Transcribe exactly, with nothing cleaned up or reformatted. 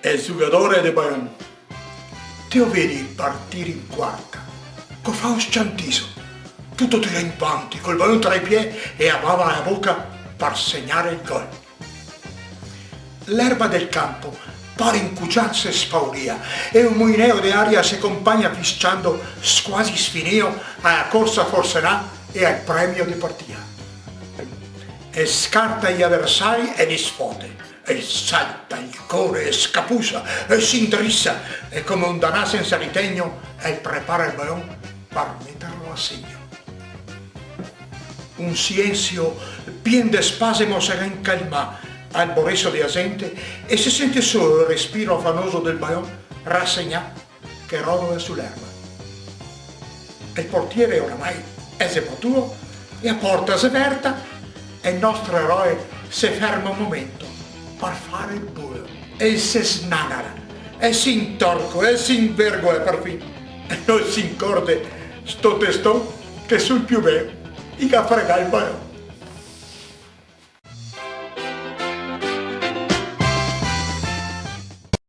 El zugador de baion. Te o vedi partir in quarta, co fa un sciantiso, tuto tirà in vanti, col baion tra i pie e a bava a boca par segnar el gol. L'erba del canpo par incuciarse spauria e un muineo de aria se conpagna fisciando squasi sfinio a la corsa forsenà e al premio de partia. El scarta i aversari e li sfote. El salta, el core, el scapusa, el se indrisa e come un danà sensa ritegno el prepara el baion par meterlo a segno. Un silensio pien de spasemo se ga incalmà al boreso de la zente e se sente solo el respiro afanoso del baion rasegnà che rodola su l'erba. El portiere oramai el xe batuo e la porta xe verta e el nostro eroe se ferma un momento par fare el bulo. El se snanara, el se intorcola, el se invergola parfin e no se incorde sto teston che sul più bel i ga fregà el balon.